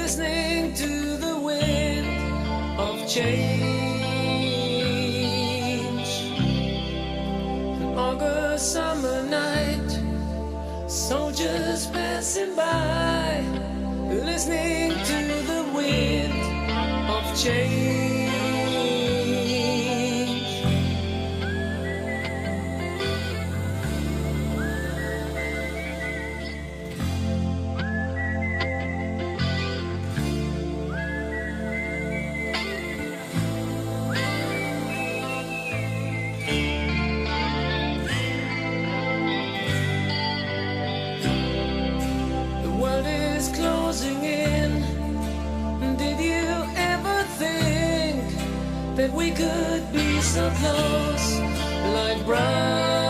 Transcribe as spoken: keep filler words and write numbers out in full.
Listening to the wind of change. An August summer night, soldiers passing by, listening to the wind of change. The world is closing in. Did you ever think that we could be so close, like brothers?